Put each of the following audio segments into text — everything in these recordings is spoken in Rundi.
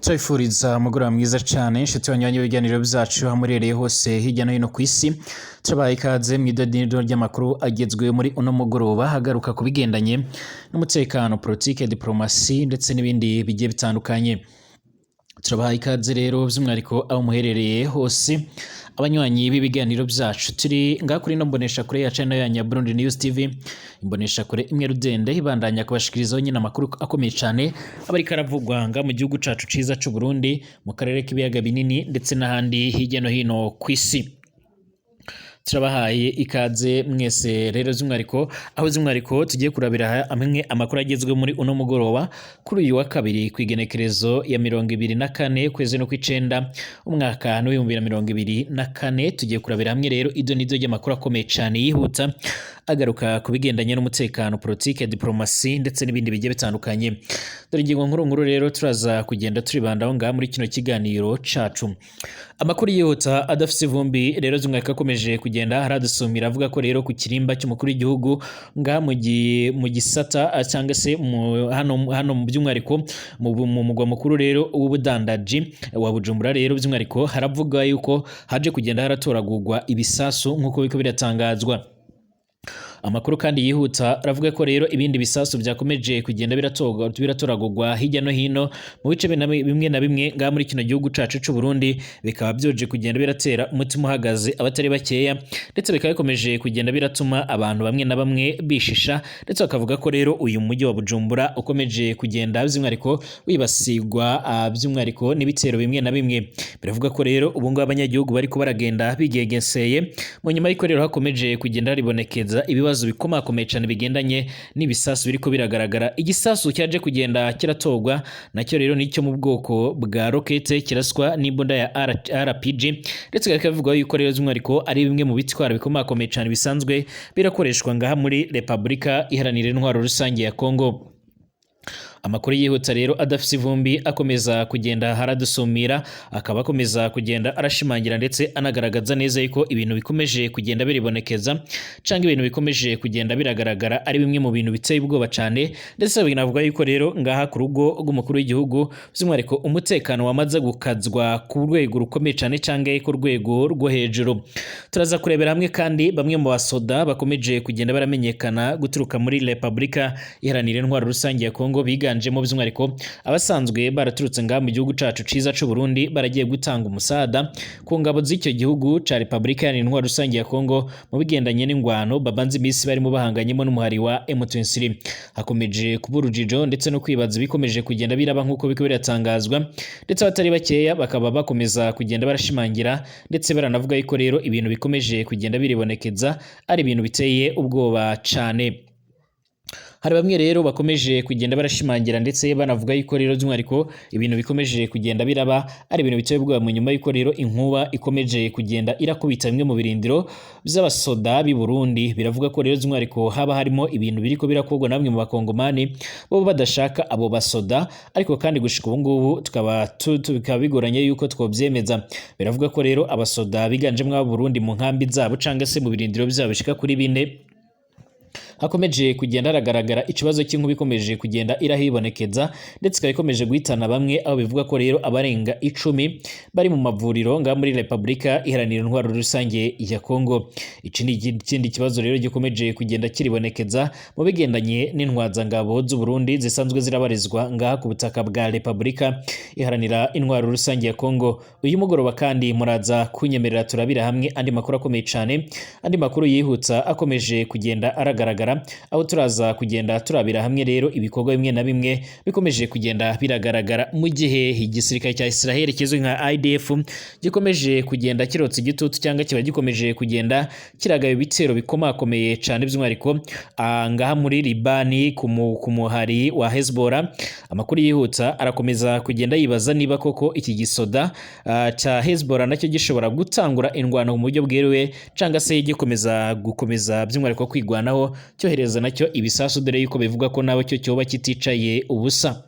Turabifuriza umugoroba mwiza cyane, inshuti banywanyi b'ibiganiro byacu aho murereye hose hirya no hino ku isi. Turabaha ikaze mu idodinido ry'amakuru agezweho muri uno mugoroba, agaruka ku bigendanye n'umutekano, politike, diplomasi ndetse n'ibindi bigiye bitandukanye. Turabaha ikaze rero by'umwihariko aho muherereye hose, abanywanyi b'ibiganiro byacu. Turi ngaha kuri ino mboneshakure ya channel yanyu ya Burundi News TV, imboneshakure imwe rudende ibandanya kubashikirizaho nyine amakuru akomeye cyane aba ariko aravugwa nga mu gihugu cacu ciza c'u Burundi, mu karere k'ibiyaga binini ndetse n'ahandi hirya no hino ku isi. Turabahaye ikaze mwese rero by'umwihariko, aho by'umwihariko tugiye kurabira hamwe amakuru agezweho muri uno mugoroba, kuri uyu wa kabiri, ku igenekerezo ya 24 kwezi no kw'icenda, umwaka w'2024. Tugiye kurabira hamwe rero ido n'ido ry'amakuru akomeye cyane yihuta, agaruka ku bigendanye n'umutekano, politike, diplomasi ndetse n'ibindi bigiye bitandukanye. Dore ingingo nkuru nkuru rero turaza kugenda turibandaho ngaha muri kino kiganiro cacu. Amakuru yihuta adafise ivumbi rero by'umwihariko akomeje kugenda haradusumira, avuga ko rero ku kirimba cy'umukuru w'igihugu ngaha mu gisata cyangwa se hano mu by'umwihariko mu mugwa mukuru rero w'ubudandaji wa Bujumbura, rero by'umwihariko haravuga yuko haje kugenda haratoragurwa ibisasu nk'uko biriko biratangazwa. Amakuru kandi yihuta aravuga ko rero ibindi bisasu byakomeje kugenda biratoragurwa hirya no hino mu bice bimwe na bimwe ngaha muri kino gihugu cacu c'u Burundi, bikaba byoje kugenda biratera umutima uhagaze abatari bakeya, ndetse bikaba bikomeje kugenda biratuma abantu bamwe na bamwe bishisha, ndetse bakavuga ko rero uyu mujyi wa Bujumbura ukomeje kugenda by'umwihariko wibasigwa by'umwihariko n'ibitero bimwe na bimwe. Biravuga ko rero ubu ngubu abanyagihugu bariko baragenda bigengeseye, mu nyuma y'uko rero hakomeje kugenda haribonekeza ibibazo bikomakomeye cyane bigendanye n'ibisasu biriko biragaragara. Igisasu cyaje kugenda kiratorwa nacyo rero nicyo mu bwoko bwa rokete kiraswa n'imbunda ya RPG, ndetse bikaba bivugwa yuko rero by'umwihariko ari bimwe mu bitwaro bikomakomeye cyane bisanzwe birakoreshwa ngaha muri Repubulika Iharanira Intwaro Rusange ya Kongo. Amakuru yihuta rero adafise ivumbi akomeza kugenda haradusumira, akaba akomeza kugenda arashimangira ndetse anagaragaza neza yuko ibintu bikomeje kugenda biribonekeza canke ibintu bikomeje kugenda biragaragara ari bimwe mu bintu biteye ubwoba cane, ndetse binavuga yuko rero ngaha ku rugo rw'umukuru w'igihugu by'umwihariko umutekano wamaze gukazwa ku rwego rukomeye cane canke ku rwego rwo hejuru. Turaza kurebera hamwe kandi bamwe mu basoda bakomeje kugenda baramenyekana guturuka muri Repubulika Iharanira Intwaro Rusange ya Kongo, biganjemo by'umwihariko abasanzwe baraturutse ngaha mu gihugu cacu ciza c'u Burundi, baragiye gutanga umusada ku ngabo z'icyo gihugu ca Repubulika Iharanira Intwaro Rusange ya Kongo mu bigendanye n'ingwano babanze iminsi barimo bahanganyemo n'umuhari wa M23. Hakomeje kuba urujijo ndetse no kwibaza ibikomeje kugenda biraba nk'uko biriko biratangazwa, ndetse abatari bakeya bakaba bakomeza kugenda barashimangira ndetse baranavuga yuko rero ibintu bikomeje kugenda biribonekeza ari ibintu biteye ubwoba cane. Hari bamwe rero bakomeje kugenda barashimangira ndetse banavuga yuko rero by'umwihariko ibintu bikomeje kugenda biraba ari ibintu biteye ubwoba, mu nyuma yuko rero inkuba ikomeje kugenda irakubita bimwe mu birindiro by'abasoda b'i Burundi. Biravuga ko rero by'umwihariko haba harimo ibintu biriko birakorwa na bamwe mu bakongomani bo badashaka abo basoda, ariko kandi gushika ubu ngubu bikaba bigoranye yuko twobyemeza. Biravuga ko rero abasoda biganjemo abo Burundi mu nkambi zabo cyangwa se mu birindiro byabo bishika kuri bine hakomeje kugenda haragaragara ikibazo cy'inkuba ikomeje kugenda irahibonekeza, ndetse ikaba ikomeje guhitana bamwe, aho bivuga ko rero abarenga 10 bari mu mavuriro ngaha muri Repubulika Iharanira Intwaro Rusange ya Kongo. Iki ni ikindi kibazo rero gikomeje kugenda kiribonekeza mu bigendanye n'intwazangabo z'u Burundi zisanzwe zirabarizwa ngaha ku butaka bwa Repubulika Iharanira Intwaro Rusange ya Kongo. Uyu mugoroba kandi muraza kunyemerera turabira hamwe andi makuru akomeye cyane, andi makuru yihutsa akomeje kugenda aragaragara, aho turaza kugenda turabira hamwe rero ibikorwa bimwe na bimwe bikomeje kugenda biragaragara mu gihe igisirikare cya Israel kizwi nka IDF gikomeje kugenda kirotsa igitutu cyangwa kiba gikomeje kugenda kiragaba ibitero bikomakomeye cyane, by'umwihariko ngaha muri Libani ku muhari wa Hezbollah. Amakuru yihuta arakomeza kugenda yibaza niba koko iki gisoda cya Hezbollah nacyo gishobora gutangura indwano mu buryo bweruye, cyangwa se gikomeza gukomeza by'umwihariko kwigwanaho, cyohereza nacyo ibisasu, dore yuko bivuga ko nawe cyo cyoba kiticaye ubusa.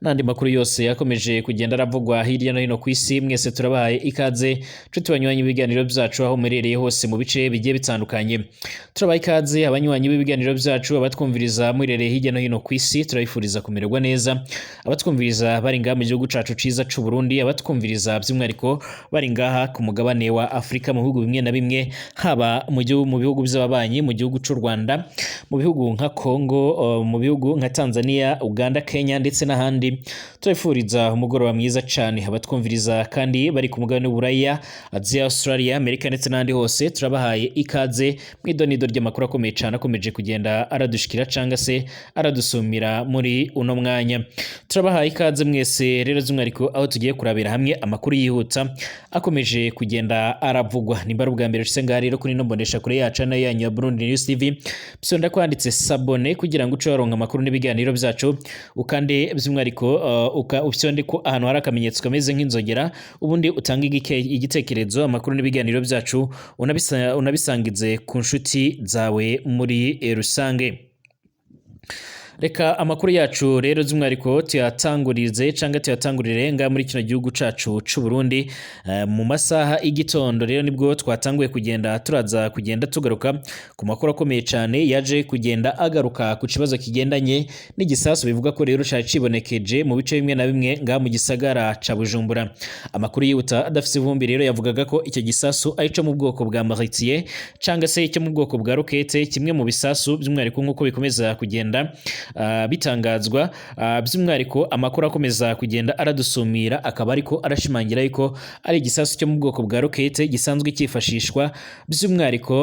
N'andi makuru yose yakomeje kugenda aravugwa hirya no hino ku isi. Mwese turabahaye ikaze, nshuti banywanyi b'ibiganiro byacu, aho muherereye hose mu bice bigiye bitandukanye. Turabaha ikaze abanywanyi b'ibiganiro byacu, abatwumviriza muherereye hirya no hino ku isi, turabifuriza kumererwa neza. Abatwumviriza bari ngaha mu gihugu cacu ciza c'u Burundi, abatwumviriza by'umwihariko bari ngaha ku mugabane wa Afurika mu bihugu bimwe na bimwe, haba mu gihugu, mu bihugu by'ababanyi, mu gihugu c'u Rwanda, mu bihugu nka Congo, mu bihugu nka Tanzania, Uganda, Kenya ndetse n'ahandi, turabifuriza umugoroba mwiza cane. Abatwumviriza kandi bari ku mugabane w'Uburaya, Aziya, Australia, Amerika ndetse n'ahandi hose, turabahaye ikaze mu idonido ry'amakuru akomeye cane akomeje kugenda aradushikira canga se aradusumira muri uno mwanya. Turabahaye ikaze mwese rero by'umwihariko aho tugiye kurabira hamwe amakuru yihuta akomeje kugenda aravugwa. Nimba ari ubwa mbere ushitse ngaha rero kuri ino mbonesha kure yacu nayo yanyu ya Burundi News TV, psonda kwanditse s'abonner kugira ngo uce waronka amakuru n'ibiganiro byacu, ukande by'umwihariko ufyonde ko ahantu hari akamenyetso kameze nk'inzogera, ubundi utange igitekerezo. Amakuru n'ibiganiro byacu unabisangize ku nshuti zawe muri rusange. Reka amakuru yacu rero by'umwihariko tuyatangurize cyangwa tuyatangurire nga muri kino gihugu cacu c'u Burundi. Mu masaha y'igitondo rero nibwo twatanguye kugenda turaza kugenda tugaruka ku makuru akomeye cyane yaje kugenda agaruka ku kibazo kigendanye n'igisasu bivuga ko rero cari cibonekeje mu bice bimwe na bimwe nga mu gisagara ca Bujumbura. Amakuru yihuta adafise ivumbi rero yavugaga ko icyo gisasu ari cyo mu bwoko bwa mortier cyangwa se icyo mu bwoko bwa rokete, kimwe mu bisasu by'umwihariko nk'uko bikomeza kugenda bitangazwa. By'umwihariko amakuru akomeza kugenda aradusumira akaba ariko arashimangira yuko ari igisasu cyo mu bwoko bwa rokete gisanzwe cyifashishwa by'umwihariko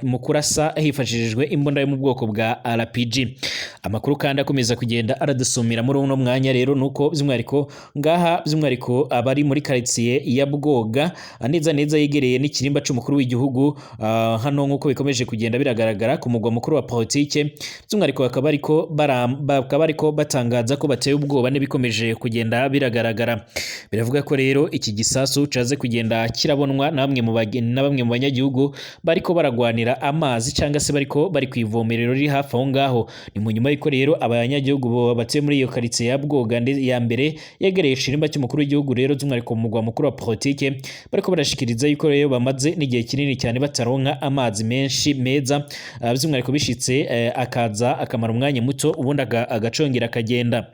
mu kurasa hifashishijwe imbunda yo mu bwoko bwa RPG. Amakuru kandi akomeza kugenda aradusumira muri uno mwanya rero nuko by'umwihariko ngaha by'umwihariko abari muri quartier ya Bwoga, neza neza yegereye n'ikirimba c'umukuru w'igihugu, hano nk'uko bikomeje kugenda biragaragara ku mugwa mukuru wa politike, by'umwihariko bakaba bariko batangaza ko bateye ubwoba n'ibikomeje kugenda biragaragara. Biravuga ko rero iki gisasu caze kugenda kirabonwa na bamwe mu banyagihugu bariko baragwanira amazi cyangwa se bariko bari ku ivomerero riri hafi aho ngaho. Ni mu nyuma y'uko rero abanyagihugu batuye muri iyo quartier ya Bwoga ya mbere yegereye ikirimba cy'umukuru w'igihugu rero by'umwihariko mu mugwa mukuru wa politike bariko barashikiriza yuko rero bamaze n'igihe kinini cyane bataronka amazi menshi meza, by'umwihariko bishitse akaza akamara umwanya muto ubundi agacongera akagenda.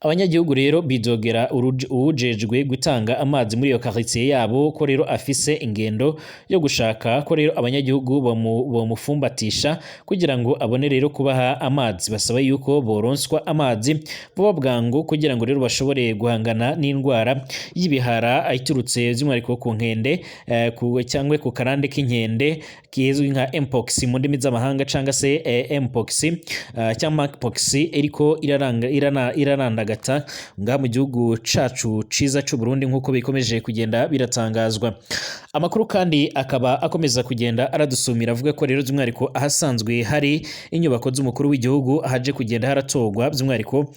Abanyagihugu rero bidogera uwujejwe gutanga amazi muri iyo quartier yabo ko rero afise ingendo yo gushaka ko rero abanyagihugu bomufumbatisha kugira ngo abone rero kubaha amazi. Basaba yuko boronswa amazi vuba bwangu kugira ngo rero bashobore guhangana n'indwara y'ibihara iturutse by'umwihariko ku nkende, cyangwa ku karande k'inkende kizwi nka mpox mu ndimi z'amahanga, cyangwa se mpox cyangwa monkeypox iriko irarandagata ngaha mu gihugu cacu ciza c'u Burundi nk'uko bikomeje kugenda biratangazwa. Amakuru kandi akaba akomeza kugenda aradusumira avuga ko rero by'umwihariko ahasanzwe hari inyubako z'umukuru w'igihugu haje kugenda haratorwa by'umwihariko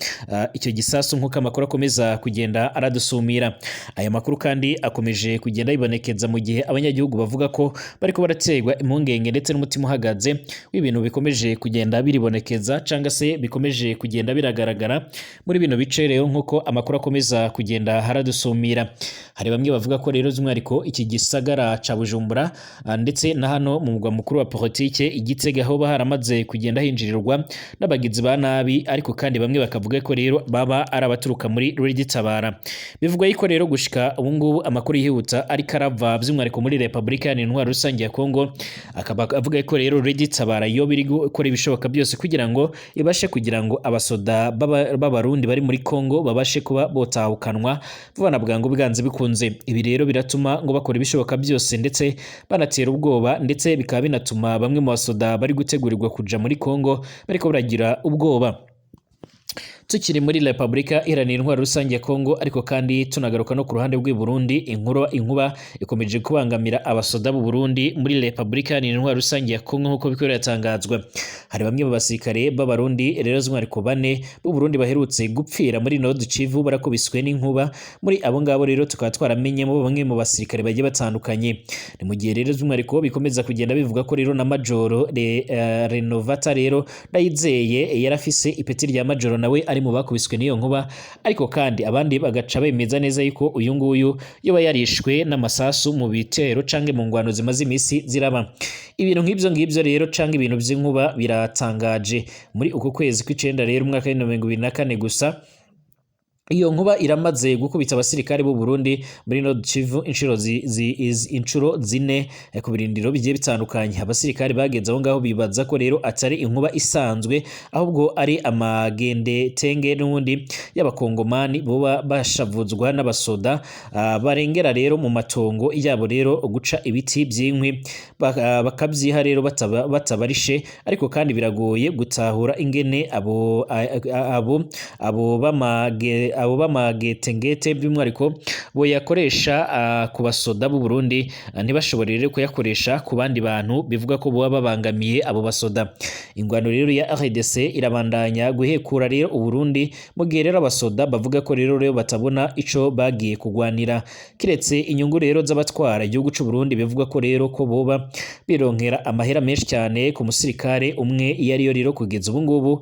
icyo gisasu nk'uko amakuru akomeza kugenda aradusumira. Aya makuru kandi akomeje kugenda yibonekeza mu gihe abanyagihugu bavuga ko bariko baraterwa impungenge ndetse n'umutima uhagaze w'ibintu bikomeje kugenda biribonekeza cyangwa se bikomeje kugenda biragaragara muri bino bice rero nk'uko amakuru akomeza kugenda haradusumira. Hari bamwe bavuga ko rero by'umwihariko iki gisagara ca Bujumbura, ndetse na hano mu mugwa mukuru wa politike Igitega aho haramaze kugenda hinjirirwa n'abagizi ba nabi, ariko kandi bamwe bakavuga ko rero baba ari abaturuka muri Tabara. Bivugwa yuko rero gushika ubu ngubu amakuru yihuta ariko arava by'umwihariko muri Republika Iharanira Intwaro Rusange ya Kongo akaba avuga ko rero Tabara yo biri gukora ibishoboka byose kugira ngo ibashe kugira ngo abasoda b'abarundi bari muri Kongo babashe kuba botahukanwa vuba na bwangu bwanze bikunze. Ibi rero biratuma ngo bakora ibishoboka byose ndetse banatera ubwoba, ndetse bikaba binatuma bamwe mu basoda bari gutegurirwa kuja muri Kongo bariko baragira ubwoba. Tukiri muri Republika Iharanira Intwaro Rusange ya Kongo, ariko kandi tunagaruka no ku ruhande rw'i Burundi, inkuba ikomeje kubangamira abasoda b'u Burundi muri Republika Iharanira Intwaro Rusange ya Kongo nk'uko biko biratangazwa. Hari bamwe mu basirikare b'Abarundi rero by'umwihariko bane b'u Burundi baherutse gupfira muri Nord Kivu barakubiswe n'inkuba. Muri abo ngabo rero tukaba twaramenyemo bamwe mu basirikare bagiye batandukanye. Ni mu gihe rero by'umwihariko bikomeza kugenda bivuga ko rero na Majoro Renovata rero Ndayizeye yarafise ipeti rya Majoro nawe ari ari mu bakubiswe n'iyo nkuba, ariko kandi abandi bagaca bemeza neza yuko uyu nguyu yoba yarishwe n'amasasu mu bitero canke mu ngwano zimaze imisi ziraba. Ibintu nk'ivyo ngivyo rero canke ibintu vy'inkuba biratangaje. Muri uku kwezi kw'icenda rero umwaka w'2024 gusa, iyo nkuba iramaze gukubita abasirikare b'u Burundi muri Nord Kivu inshuro zine ku birindiro bigiye bitandukanye. Abasirikare bageze aho ngaho bibaza ko rero atari inkuba isanzwe, ahubwo ari amagende tenge n'ubundi y'abakongomani boba bashavuzwa n'abasoda barengera rero mu matongo yabo rero guca ibiti by'inkwi, bakabyiha rero batabarishe. Ariko kandi biragoye gutahura ingene abo b'amagetengete by'umwihariko boyakoresha ku basoda b'u Burundi, ntibashobore rero kuyakoresha ku bandi bantu bivuga ko boba babangamiye abo basoda. Ingwano rero ya RDC irabandanya guhekura rero u Burundi, mu gihe rero abasoda bavuga ko rero batabona ico bagiye kugwanira kiretse inyungu rero z'abatwara igihugu c'u Burundi, bivuga ko rero ko boba bironkera amahera menshi cyane ku musirikare umwe iyo ariyo rero kugeza ubu ngubu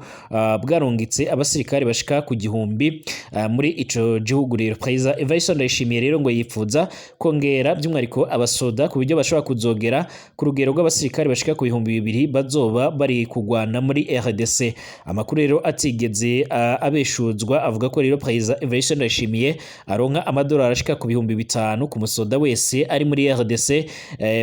bwarungitse abasirikare bashika ku 1000 muri ico gihugu. Rero Perezida Evariste Ndayishimiye rero ngo yipfuza kongera by'umwihariko abasoda ku buryo bashobora kuzogera ku rugero rw'abasirikare bashika ku 2000 bazoba bari kugwana muri RDC. Amakuru rero atigeze abeshuzwa avuga ko rero Perezida Evariste Ndayishimiye aronka amadolari ashika ku 5000 ku musoda wese ari muri RDC.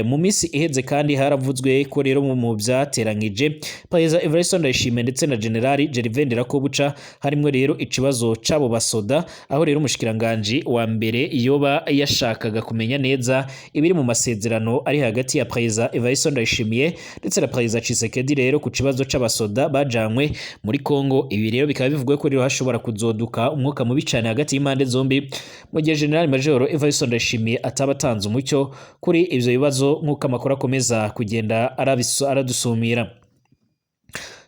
Mu minsi iheze kandi haravuzwe ko rero mu byateranyije Perezida Evariste Ndayishimiye ndetse na General Gervais Ndirakobuca harimwo rero ikibazo c'abo basoda, aho rero umushikiranganji wa mbere yoba yashakaga kumenya neza ibiri mu masezerano ari hagati ya Perezida Evariste Ndayishimiye ndetse na Perezida Tshisekedi rero ku kibazo c'abasoda bajanywe muri Kongo. Ibi rero bikaba bivugwa ko rero hashobora kuzoduka umwuka mubi cane hagati y'impande zombi mu gihe General Major Evariste Ndayishimiye ataba atanze umucyo kuri ivyo bibazo, nk'uko amakuru akomeza kugenda aradusumira.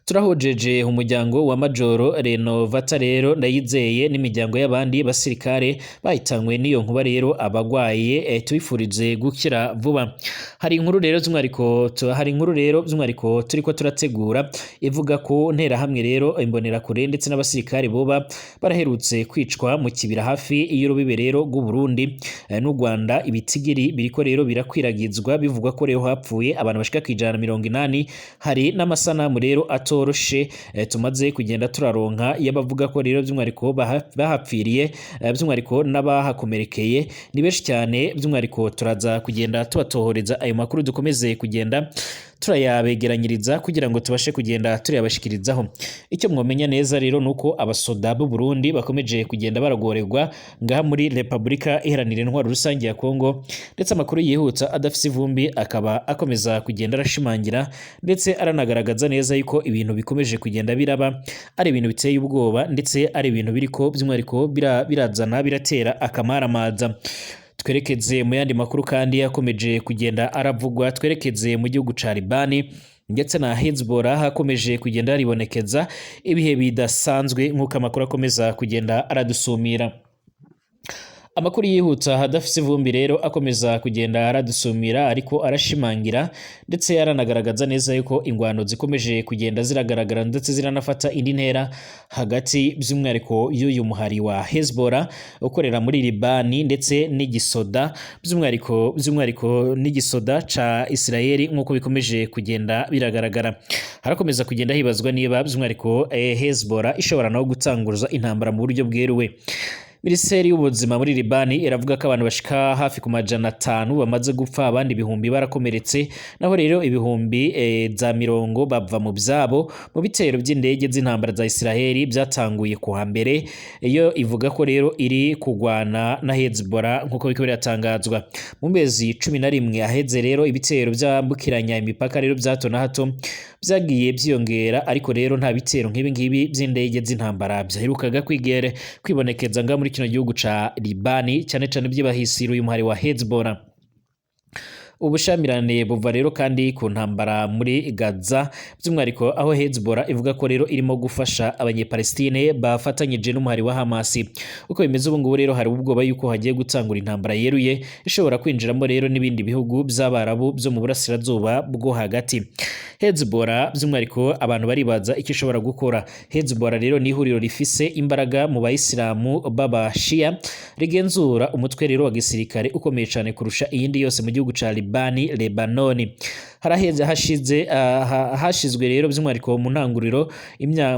Turahojeje umuryango wa Majoro Renovata rero Ndayizeye n'imiryango y'abandi basirikare bahitanywe n'iyo nkuba. Rero abagwaye tubifurize gukira vuba. Hari inkuru rero by'umwihariko turiko turategura ivuga ko nterahamwe rero, imbonerakure ndetse n'abasirikare boba baraherutse kwicwa mu kibira hafi y'urubibe rero rw'u Burundi n'u Rwanda. Ibitigiri biriko rero birakwiragizwa bivugwa ko rero hapfuye abantu bashika ku 180. Hari n'amasanamu rero atoroshe tumaze kugenda turaronka y'abavuga ko rero by'umwihariko bahapfiriye, by'umwihariko n'abahakomerekeye ni benshi cyane. By'umwihariko turaza kugenda tubatohoreza ayo makuru, dukomeze kugenda turayabegeranyiriza kugira ngo tubashe kugenda turayabashikirizaho. Icyo mwomenya neza rero nuko abasoda b'u Burundi bakomeje kugenda baragorerwa ngaha muri Repubulika Iharanira Intwaro Rusange ya Kongo, ndetse amakuru yihuta adafise ivumbi akaba akomeza kugenda arashimangira ndetse aranagaragaza neza yuko ibintu bikomeje kugenda biraba ari ibintu biteye ubwoba, ndetse ari ibintu biriko by'umwihariko birazana biratera akamaramaza. Twerekeze mu yandi makuru kandi yakomeje kugenda aravugwa. Twerekeze mu gihugu ca Libani ndetse na Hezbollah, hakomeje kugenda haribonekeza ibihe bidasanzwe nk'uko amakuru akomeza kugenda aradusumira. Amakuru yihuta hadafise ivumbi rero akomeza kugenda aradusumira, ariko arashimangira ndetse aranagaragaza neza yuko ingwano zikomeje kugenda ziragaragara ndetse ziranafata indi ntera hagati by'umwihariko y'uyu muhari wa Hezbollah ukorera muri Libani ndetse n'igisoda by'umwihariko n'igisoda ca Israeli, nk'uko bikomeje kugenda biragaragara. Harakomeza kugenda hibazwa niba by'umwihariko Hezbollah ishobora naho gutanguza intambara mu buryo bweruwe. Minisiteri y'ubuzima muri Libani iravuga ko abantu bashika hafi ku 500 bamaze gupfa, abandi ibihumbi barakomeretse, naho rero ibihumbi za mirongo bava mu byabo mu bitero by'indege z'intambara za Israeli byatanguye ku hambere. Iyo ivuga ko rero iri kugwana na Hezbollah, nk'uko biriko biratangazwa. Mu mezi 11 aheze rero, ibitero byambukiranya imipaka rero bya hato na hato byagiye byiyongera, ariko rero nta bitero nk'ibi ngibi by'indege z'intambara byaherukaga kwigere kwibonekeza nga muri kino gihugu ca Libani, cyane cyane byibahisiye uyu muhari wa Hezbollah. Ubushamirane buva rero kandi ku ntambara muri Gaza, by'umwihariko aho Hezbollah ivuga ko rero irimo gufasha abanyepalestine bafatanyije n'umuhari wa Hamas. Uko bimeze ubu ngubu rero, hari ubwoba yuko hagiye gutangura intambara yeruye ishobora kwinjiramo rero n'ibindi bihugu by'Abarabu byo mu burasirazuba bwo hagati. Hezbollah by'umwihariko, abantu baribaza icyo ishobora gukora. Hezbollah rero ni ihuriro rifise imbaraga mu bayisilamu b'abashia, rigenzura umutwe rero wa gisirikare ukomeye cyane kurusha iyindi yose mu gihugu ca Libani, Lebanoni. Haraheze hashize hashizwe rero by'umwihariko mu ntanguriro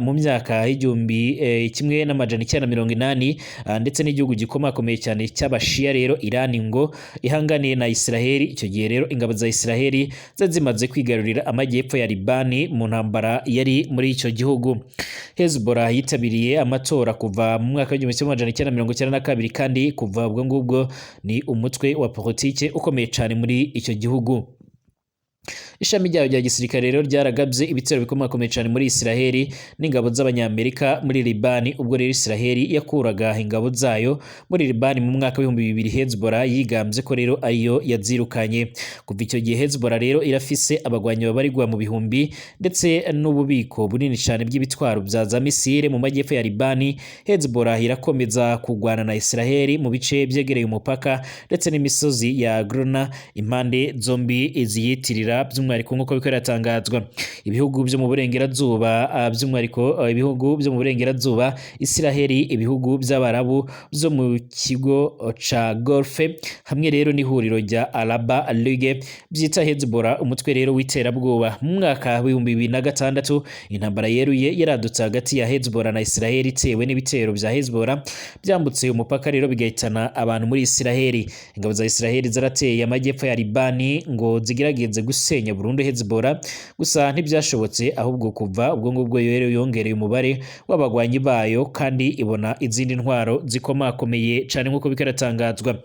mu myaka y'1980, ndetse n'igihugu gikomakomeye cyane cy'abashia rero Irani, ngo ihanganiye na Israheli. Icyo gihe rero ingabo za Israheli zari zimaze kwigarurira amajyepfo ya Libani mu ntambara yari muri icyo gihugu. Hezbollah yitabiriye amatora kuva mu mwaka w'1992, kandi kuva ubwo ngubwo ni umutwe wa politike ukomeye cyane muri icyo gihugu. Ishami ryayo rya gisirikare rero ryaragabye ibitero bikomakomeye cyane muri Israheli n'ingabo z'Abanyamerika muri Libani. Ubwo rero Israheli yakuraga ingabo zayo muri Libani mu mwaka w'2000, Hezbollah yigambye ko rero ariyo yazirukanye. Kuva icyo gihe Hezbollah rero irafise abagwanyi babarirwa mu bihumbi ndetse n'ububiko bunini cyane bw'ibitwaro bya za misile mu majyepfo ya Libani. Hezbollah irakomeza kurwana na Israheli mu bice byegereye umupaka ndetse n'imisozi ya Grona, impande zombi ziyitirira, by'umwihariko nk'uko biriko biratangazwa. Ibihugu byo mu burengerazuba, by'umwihariko ibihugu byo mu burengerazuba, Israheli, ibihugu by'Abarabu byo mu kigo ca Golfe hamwe rero n'ihuriro rya Araba League byita Hezbollah umutwe rero w'iterabwoba. Mu mwaka w'2006 intambara yeruye yaradutse hagati ya Hezbollah na Israheli, itewe n'ibitero bya Hezbollah byambutse umupaka rero bigahitana abantu muri Israheli. Ingabo za Israheli zarateye amajyepfo ya Libani ngo zigerageze gusenya burundu Hezbollah, gusa ntibyashobotse. Ahubwo kuva ubwo ngubwo rero yongereye umubare w'abagwanyi bayo kandi ibona izindi ntwaro zikomakomeye cyane nk'uko bikaratangazwa.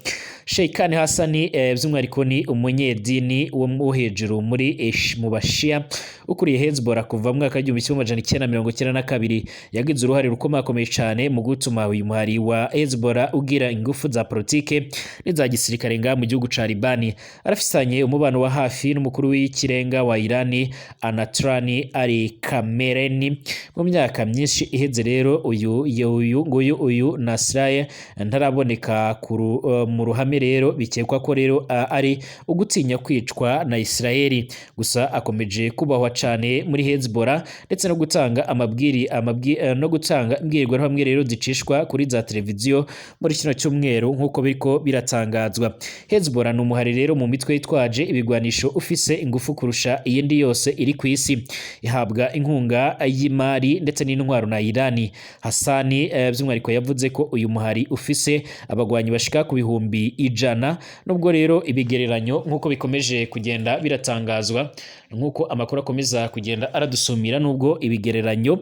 Sheikh Hassani by'umwihariko ni umunyedini wo hejuru muri mu bashia, ukuriye Hezbollah kuva mu mwaka w'1992. Yagize uruhare rukomakomeye cyane mu gutuma uyu muhari wa Hezbollah ugira ingufu za politike n'iza gisirikare nga mu gihugu ca Libani. Arafisanye umubano wa hafi n'umukuru w'ikirenga wa Irani, Anatrani Ali Kamereni. Mu myaka myinshi iheze rero uyu uyu nguyu uyu Nasraye ntaraboneka mu ruhame rero, bikekwa ko rero ari ugutinya kwicwa na Israeli. Gusa akomeje kubahwa cyane muri Hezbollah ndetse no gutanga amabwiri amabwi no gutanga imbwirwaruhame rero zicishwa kuri za televiziyo muri kino cyumweru nk'uko biriko biratangazwa. Hezbollah ni umuhari rero mu mitwe yitwaje ibigwanisho ufise ingufu kurusha iyindi yose iri ku isi, ihabwa inkunga y'imari ndetse n'intwaro na Irani. Hassani by'umwihariko yavuze ko uyu muhari ufise abagwanyi bashika ku 100,000, nubwo rero ibigereranyo nk'uko bikomeje kugenda biratangazwa, nk'uko amakuru akomeza kugenda aradusumira, nubwo ibigereranyo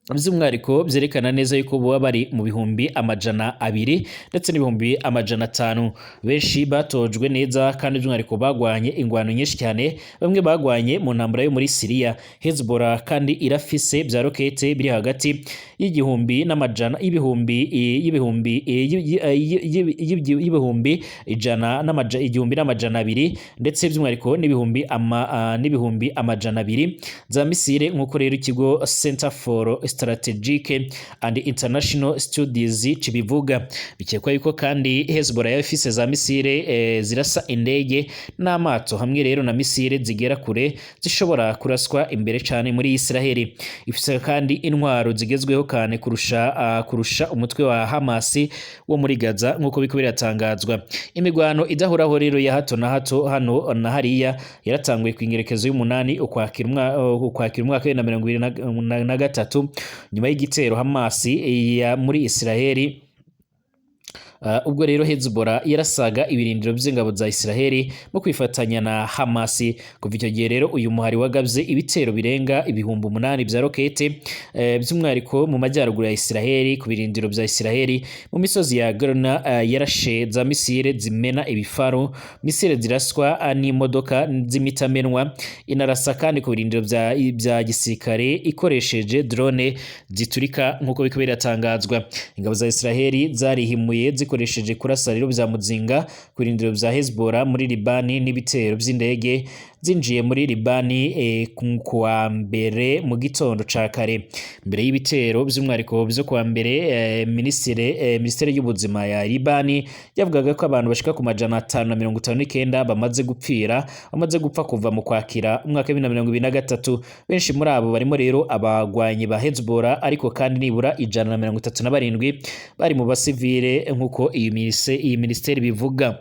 by'umwihariko byerekana neza yuko baba bari mu 200,000 ndetse n'500,000. Benshi batojwe neza kandi by'umwihariko bagwanye ingwano nyinshi cyane, bamwe bagwanye mu ntambara yo muri Siriya. Hezbollah kandi irafise bya rokete biri hagati y'igihumbi n'amajana y'ibihumbi y'ibihumbi ijana 1,200 ndetse by'umwihariko n'200,000 za misile, nk'uko rero ikigo Center for Strategic and International Studies kibivuga. Bikekwa yuko kandi Hezbollah yafise za misile zirasa indege n'amato, hamwe rero na misile zigera kure zishobora kuraswa imbere cyane muri Israeli. Ifise kandi intwaro zigezweho cyane kurusha umutwe wa Hamas wo muri Gaza nk'uko biko biratangazwa. Imigwano idahoraho rero ya hato na hato hano na hariya yaratanguye ku ingerekezo y'umunani Ukwakira umwaka wa 2023, nyuma y'igitero Hamas ya muri Israeli. Ubwo rero Hezbollah yarasaga ibirindiro by'ingabo za Israeli mu kwifatanya na Hamas. Kuva icyo gihe rero uyu muhari wagabye ibitero birenga 8,000 bya rokete, by'umwihariko mu majyaruguru ya Israeli, ku birindiro bya Israeli mu misozi ya Golan. Yarashe za misile zimena ibifaru, misile ziraswa n'imodoka z'imitamenwa, inarasa kandi ku birindiro bya gisirikare ikoresheje drone ziturika nk'uko biko biratangazwa. Ingabo za Israeli zarihimuye zikoresheje zikoresheje kurasa rero vya muzinga ku birindiro vya Hezbollah muri Libani n'ibitero vy'indege zinjiye muri Libani kuwa mbere mu gitondo ca kare. Mbere y'ibitero vy'umwihariko vyo kuwa mbere, ministere y'ubuzima ya Libani yavugaga ko abantu bashika ku 559 bamaze gupfa kuva mu kwakira umwaka wa 2023. Benshi muri abo barimo rero abagwanyi ba Hezbollah, ariko kandi nibura 137 bari mu basivile, nk'uko iyi ministeri bivuga.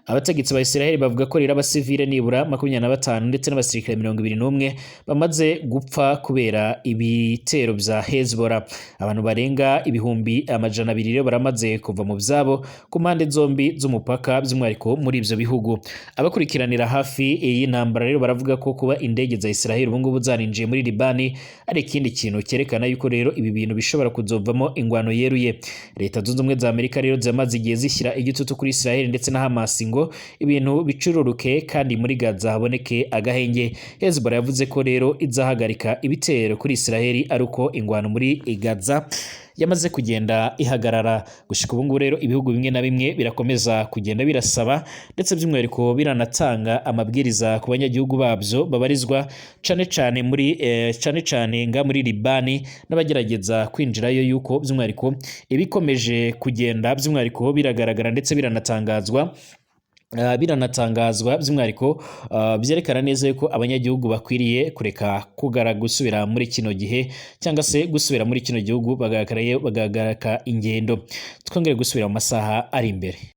Abategetsi ba Israel bavuga ko rero abasivile nibura 25 ndetse n'abasirikare 21 bamaze gupfa kubera ibitero vya Hezbollah. Abantu barenga 200,000 rero baramaze kuva mu vyabo ku mpande zombi z'umupaka, by'umwihariko muri ivyo bihugu. Abakurikiranira hafi iyi ntambara rero baravuga ko kuba indege za Israel ubu ngubu zarinjiye muri Libani ari ikindi kintu cyerekana yuko rero ibi bintu bishobora kuzovamo ingwano yeruye. Leta Zunze Ubumwe za Amerika rero zamaze igihe zishyira igitutu kuri Israel ndetse na Hamas ngo ibintu bicururuke kandi muri Gaza haboneke agahenge. Hezbollah yavuze ko rero izahagarika ibitero kuri Israel ari uko ingwano muri Gaza yamaze kugenda ihagarara. Gushika ubu ngubu rero ibihugu bimwe na bimwe birakomeza kugenda birasaba, ndetse by'umwihariko biranatanga amabwiriza ku banyagihugu babyo babarizwa cane cane muri cane cane nga muri Libani n'abagerageza kwinjirayo, yuko by'umwihariko ibikomeje kugenda by'umwihariko biragaragara ndetse biranatangazwa by'umwihariko byerekana neza yuko abanyagihugu bakwiriye kureka kugara gusubira muri kino gihe cyangwa se gusubira muri kino gihugu, bagahagarika ingendo. Twongere gusubira mu masaha ari imbere.